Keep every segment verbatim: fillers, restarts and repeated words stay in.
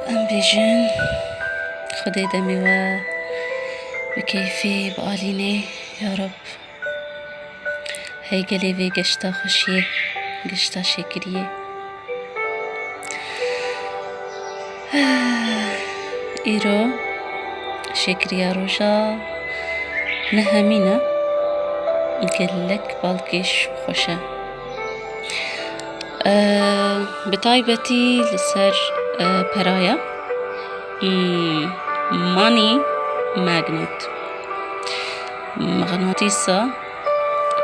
Em bêjin, Xwedê demê we bi keyfê, bi alînê, ya Reb. Hey gelê vê geşta xweşiyê, geşta şêkiriyê. Îro şêkiriya roja nehemîn e, gelek balkêş û xweş e. Eee, bi taybetî li ser, eee, peraya. Hmm, money magnet. Mixnatîsa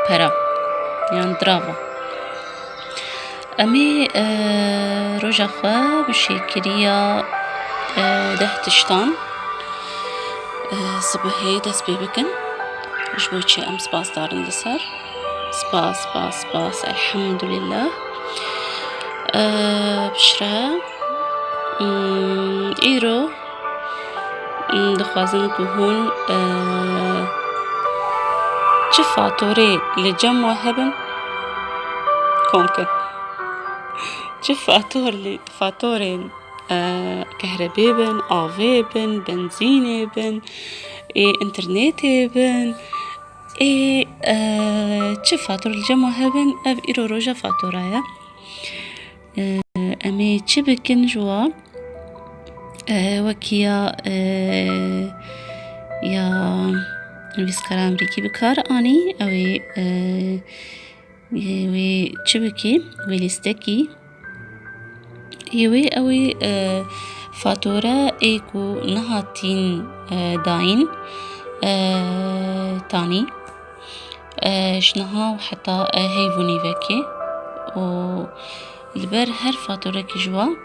pera yan dirava. Em ê, eee, roja xwe bi şêkiriya, eee, deh tiştan, eee, sibihê dest pê bikin. Ji bo çi em spasdar in li ser. Spas, spas, spas. Elhamdulillah. Eee, piştre, hmm, îro, hmm, dixwazin ku hûn, eee, çi fatorê li cem we hebin, kom kin. Çi fator li, fatorên, eee, kehrebê bin, avê bin, benzînê bin, ê, înternetê bin, ê, e, çi fator li cem we hebin, ev îro roja fatora ye. E, em ê çi bikin ji wa? E, wekî ya, e, ya nivîskara Amerîkî bi kar anî, ew ê, e, e, wê çi bikî? Wê lîstekî Yê wê ew ê, e, fatore ê ku nehatîn, e, dayîn, e, tanî, e, ji niha û heta, e, heyv û nîvekê û li ber her fatorekî ji wan,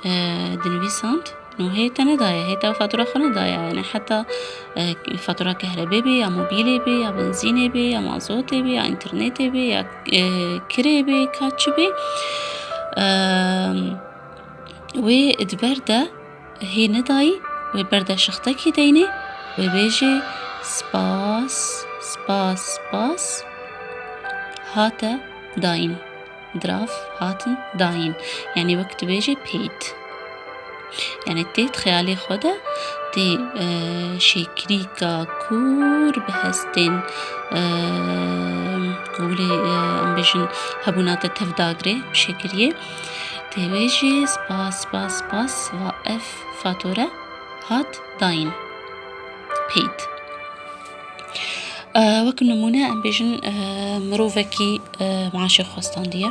e, dinivîsand. Nû hê te nedaye, hê te fatura xwe nedaye. Yani heta, e, fatura kehrebê bê, ya mobîlê bê, ya benzînê bê, ya mazotê bê, ya înternetê bê, ya, e, kirê bê, ka çi bê. E, wê di ber de hê nedayî, wê ber de şixtekî deynê, wê bêjê, "Spas, spas, spas, hate dayîn." Dirav hatin dayîn. Yani wek dibêje paid. Yani tê di xeyalê xwe de tê, e, şêkirîka kûr bi hestên, e, ku wile, e, em bêjin hebûna te tev dagirê bi şêkiriyê. Tê wê jî spas, spas, spas, va ev fatore hat dayîn. Paid. E, wek nimûne em bêjin, e, mirovekî, e, maaşê xwe standiye.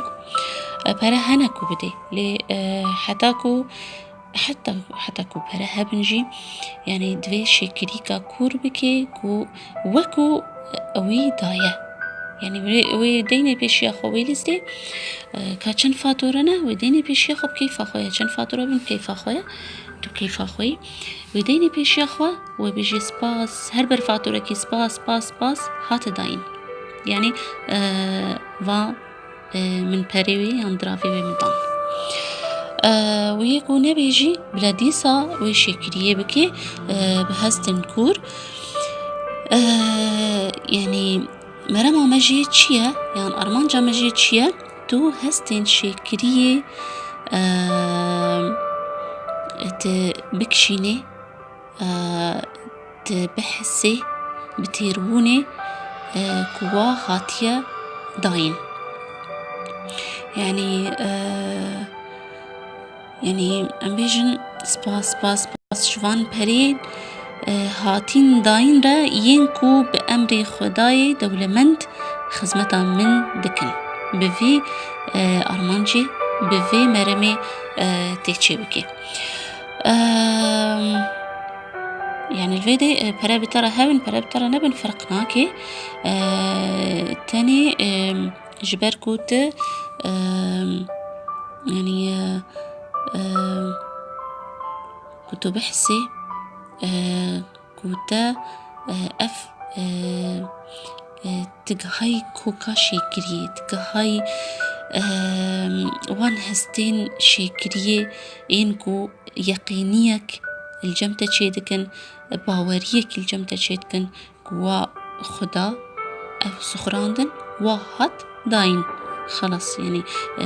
E, pere hene ku bidê. Lê, e, heta ku, heta, heta ku pere hebin jî, yani divê şêkirîka kûr bike ku weku ewî daye. Yani wê, wê deynê pêşiya xwe wê lîstê, e, ka çend fatore ne, wê deynê pêşiya xwe bi keyfa xwe ye. Çend fatore bin bi keyfa xwe ye. Tu keyfa xwe yî. Wê deynê pêşiya xwe, wê bêjê spas, her ber fatorekî spas, spas, spas, hate dayîn. Yani, e, va, e, min perê wê yan diravê wê min dan. E, wê yê ku nebêjî, bila dîsa wê şêkiriyê bikê, e, bi hestên kûr. E, yani, merema me jê çi ye? Yan armanca me jê çi ye? Tu hestên şêkiriyê, e, tu bikişînê, e, tu bihisê, bi têrbûnê, e, ku wa hatiye dayîn. Yani, e, yani em bêjin spas, spas, spas ji van perên, e, hatîn dayîn re yên ku bi emrê Xwedayê dewlemend xizmeta min dikin. Bi vî, e, armancê, bi vê meremê, e, tê çêbikê. Em, yani li vê de, e, pere bi te re hebin, pere bi te re nebin, ferq nake. E, tenê, e, ji ber ku tu, e, yani, e, e, ku tu bihisê, e, ku te, e, ev, e, e, tu gihayî koka şêkiriyê, tu gihayî, e, wan hestên şêkiriyê ên ku yeqîniyek li cem te çêdikin, baweriyek li cem te çêdikin ku wa Xuda ev sixurandin, wa hat dayîn. Xelas, yani, e,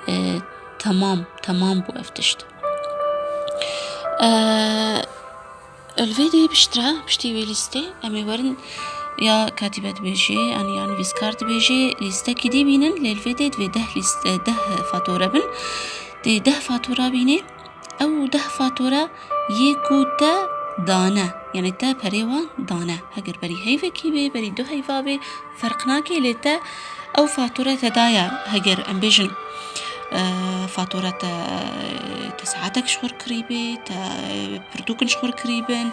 e, temam, temam bû ev tişt. Ee, Li vê dê piştre, piştî wê lîstê, em ê werin ya katîbe dibêjê, an ya nivîskar dibêjê, lîstekî dî bînin, lê li vê dê divê deh lîst-, e, deh fatore bin. Dê deh fatora bînê, ew deh fatora yê ku te dane, yanî te perê wan dane. Heger berî heyvekî bê, berî du heyva bê, ferq nake, lê te ew fatura te daye, heger em bêjin, e, fatura te, te saetek ji xwe kirî bê, te pirtûkin ji xwe kirî bin,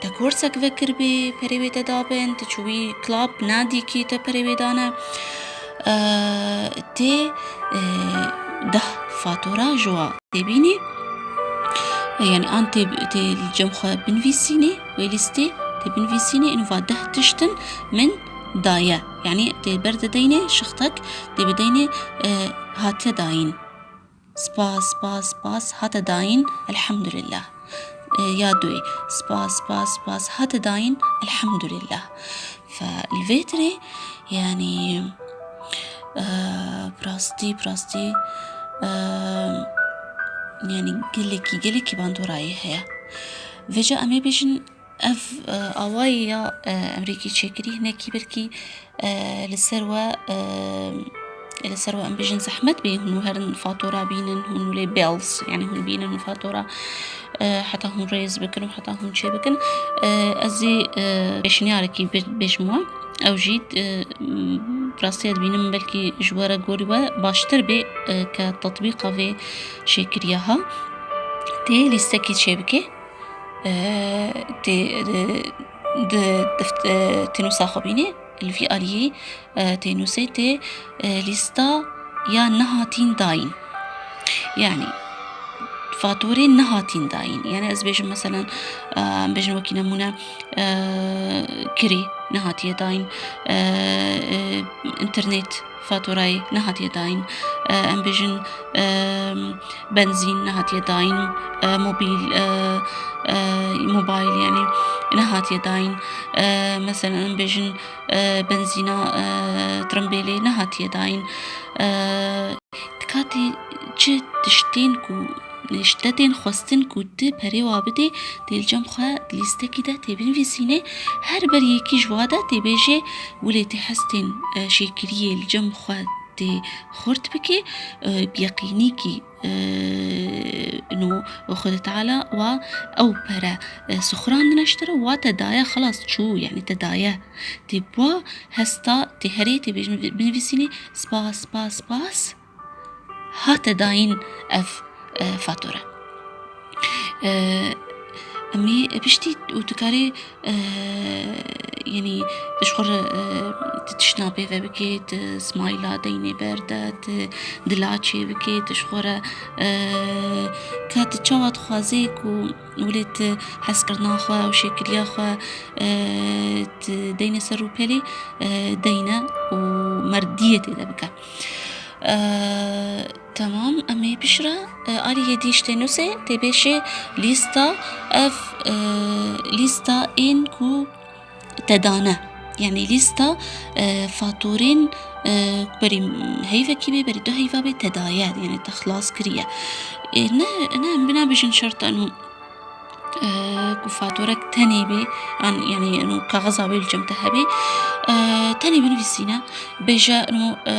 te korsek vekir bê, perê wê te dabin, te çûbî club, nadîkî te perê wê dane, e, tê, e, deh fatura ji wa tê bînî. E, yanî an tê, tê li cem xwe binivîsînî, wê lîstê tê binivîsînî, ên va deh tiştin min daye. Yanî tê berde deynê şixtek, tê bideynê, e, hatiye dayîn. Spas, spas, spas, hate dayîn, elhamdulillah. E, ya duyê, spas, spas, spas, hate dayîn, elhamdulillah. Fe li vê tirê, yanî, e, bi rastî, bi rastî, e, yanî gelekî, gelekî bandorayê heye. Vêca em ê bêjin, ev, e, awayî ya, e, em rêkî çêkirî hinekî belkî, e, li ser we, e, li ser we em bêjin zehmet bê, hûn herin fatora bînin, hûn lê bills, yanî hûn bînin fatora, e, heta hûn rêz bikin û heta hûn çê bikin. E, ez ê, e, pêşniyarek bê-, bêjim we. Ew jî, e, bi rastî ez dibînim belkî ji we re gorî we baştir bê, e, ke tetbîqa vê çêkiriye ha. Tê lîstekî çêbike. E, tê, e, di, dift-, e, tê nûsa xwe bînê, li vî aliyê, e, tê nûsê tê, e, lîsta ya nehatîn dayîn. Yanî, faturê nehatîn dayîn. Yanî, ez bêjim, meselen, e, em bêjin wekî nemûne, e, kirî nehatiye dayîn, e, e, înternet faturayê nehatiye dayîn, e, em bêjin, e, benzîn nehatiye dayîn, e, mobîl, e, e, mobîl, yanî nehatiye dayîn, e, meselen, em bêjin, e, benzîna, e, tirimbêlê nehatiye dayîn. E, Di katî çi tiştên ku, ji te tên xwestin ku tu perê wa bidê, tê li cem xwe di lîstekî de tê binivîsînê, her ber yekî ji wa de tê bêjê, wilê tê hestên, e, şêkiriyê li cem xwe tê xurt bike, e, bi yeqînîkî, e, ino Xwedê Teala wa ew pere, e, sixurandine ji te re, wa te daye, xelas çû, yanî te daye. Tê bi wa hesta tê herê tê bêjin, binivîsînê, spas, spas, spas. Hate dayîn ev, e, fatura. E, em ê piştî û tu karê, e, yanî tu ji xwe re, e, tu tiştna pê ve bikê, tu smayla deynê ber de, tu dila çê bikê, tu ji xwe re, e, ka tu çawa dixwazê ku wilê tu hezkirina xwe û şêkiriya xwe, e, tu deyne ser rûpelê, e, deyne û merdiyê tê de bike. E, Temam, em ê piştre, e, aliyê dî ji tê nûsê, tê bêjê lîsta, ev, e, lîsta ên ku te dane. Yanî lîsta, e, faturên, e, berî heyvekî bê, berî du heyva bê, te daye, yanî te xilas kiriye. E, ne, ne, em bê nebêjin şert eno, e, ku faturek tenê bê, an, yanî, eno kaxiza wê li cem te hebê, e, tenê binivîsîne, bêje, eno, e,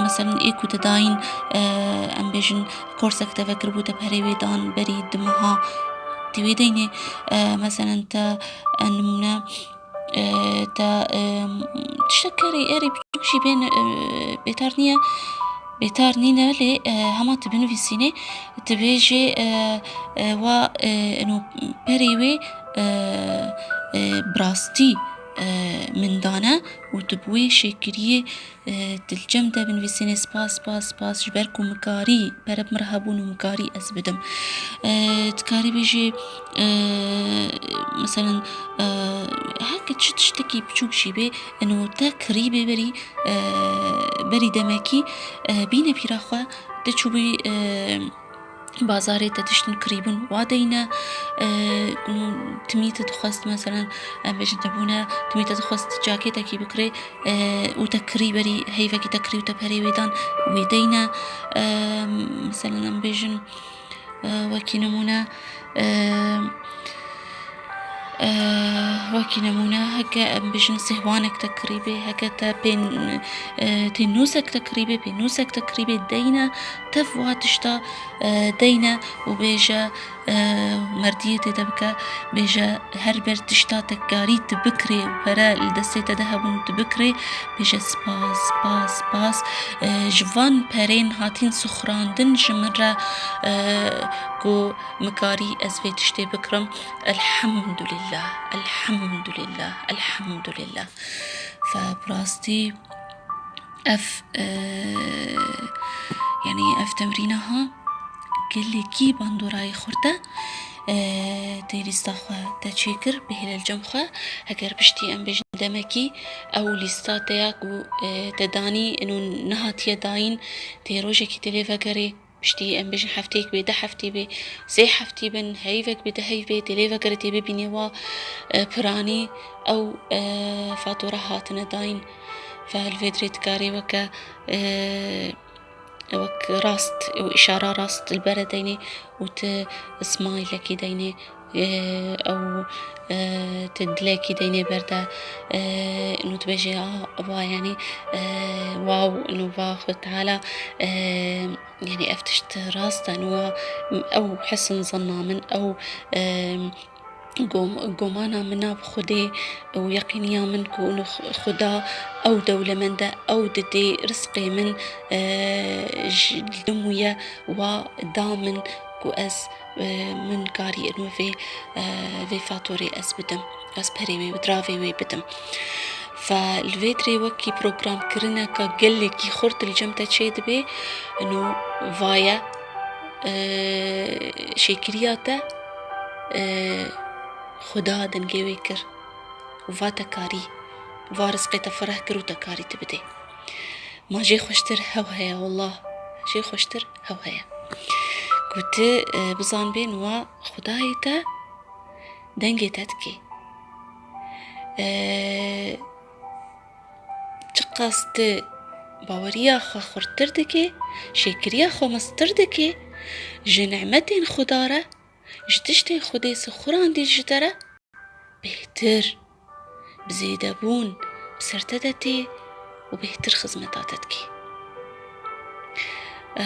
meselen, ê ku te dayîn, e, em bêjin, korsek te vekiribû, te perê wê dan berî du meha, tê wê deynê, e, meselen, te, e, nimûne, e, te, e, tiştek erê, erê biçûk jî bên, e, bêtar niye, bêtar nîne, lê, e, hema tu binivîsînê, tu bêjê, e, e, wa, e, eno perê wê, e, e, bi rastî, e, min dane û tu bi wê şêkiriyê, e, tu li cem de binivîsînê, spas, spas, spas, ji ber ku min karî, pere bi min re hebûn û min karî ez bidim. E, tu karî bêjê, e, meselen, e, heke çi tiştekî biçûk jî bê, eno te kirî bê berî, e, berî demekî, e, bîne pîra xwe, te çûbî, e, bazarê, te tiştin kirîbûn wa deyne, e, û timî te dixwest, meselen, em bêjin te bûne, timî te dixwest caketekî bikirê, e, û te kirî berî heyvekî te kirî û te perê wê dan, wê deyne, e, meselen, em bêjin, e, wekî nimûne, Eee, eee, wekî nemûne, heke em bêjin sêhwanek te kirî bê, heke te pên-, eee, tênûsek te kirî bê, pênûsek te kirî bê, deyne, tev wa tişta, eee, deyne û bêje, eee, merdiyê tê de bike, bêje, her ber tişta te karî tu bikirê û pere li destê te de hebûn tu bikirê, bêje, spas, spas, spas. Eee, ji van perên hatîn sixurandin ji min re, eee, ku min karî ez vê tiştê bikirim. Elhamdulillah, elhamdulillah, elhamdulillah. Fe bi rastî ev, e, yanî ev temrîna ha gelekî bandorayê xurt e. E, tê lîsta xwe te çêkir, bihêle li cem xwe. Heger piştî em bêjin demekî ew lîsta te ya ku, e, te danî û nehatiye dayîn, tê rojekî tê lê vegerê. Piştî em bêjin hefteyek bê, deh heftî bê, sê heftî bin, heyvek bê, deh heyv bê, tê lê vegerê tê bibînê wa, e, piranî ew, e, fatura hatine dayîn. Fe li vê dirê dikarê weke, e, wek rast û îşara rast li bere deynê û tu smailekî deynê, e, ew, e, tu dilekî deynê berde, e, û tu bêjê, a, va, yanî, e, wow, û va Xwe Teala, e, Yanî ev tişt rast e, niha ew husn zanna min, ew, em, gom-, gomana min a bi Xwedê û yeqîniya min ku û Xweda ew dewlemend e, ew didê rizqê min, e, ji dim wî ye, wa da min ku ez, e, min karî ino vê, e, vê fatorê ez bidim. Ez perê wê, diravê wê bidim. Fe li vê dirê wekî programkirineka gelekî xurt li cem te çê dibe, ino vaye, e, şêkiriya te, e, Xuda dengê wê kir û va te karî, va rizqê te fireh kir û te karî tu bidê. Ma jê xweştir hew heye, wallah, jê xweştir hew heye. Ku tu, e, bizanbê niha Xwedayê te dengê te dikê. E, çiqas tu baweriya xwe xurttir dikê, şêkiriya xwe mestir dikê, ji nimetên Xuda re, ji tiştên Xwedê sixurandî ji te re, bêhtir, bi zêdebûn bi ser te de tê û bêhtir xizmeta te dikê. E,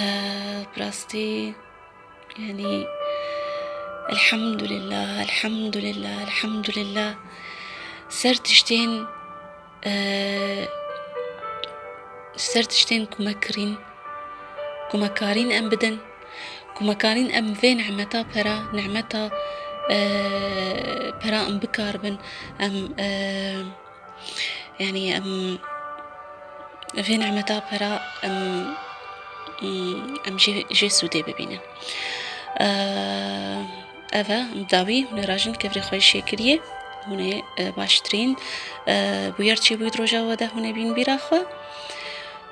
bi rastî, yanî, elhamdulillah, elhamdulillah, elhamdulillah. Ser tiştên, e, ser tiştên ku me kirîn, ku me karîn em bidin, ku me karîn em vê nimeta pera, nimeta, e, pera em bikaribin, em, e, yanî em vê nimeta pera em, em jê, jê sûdê bibînin. E, ev e, em dawî hûn ê rajin kevirê xwe jî şêkiriyê, hûn ê, e, baştirîn, e, bûyer çêbûyî di roja we de hûn ê bîn bîra xwe.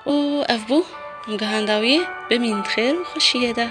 Û ev bû, em gihan dawiyê, bimînin di xêr û xweşiyê de.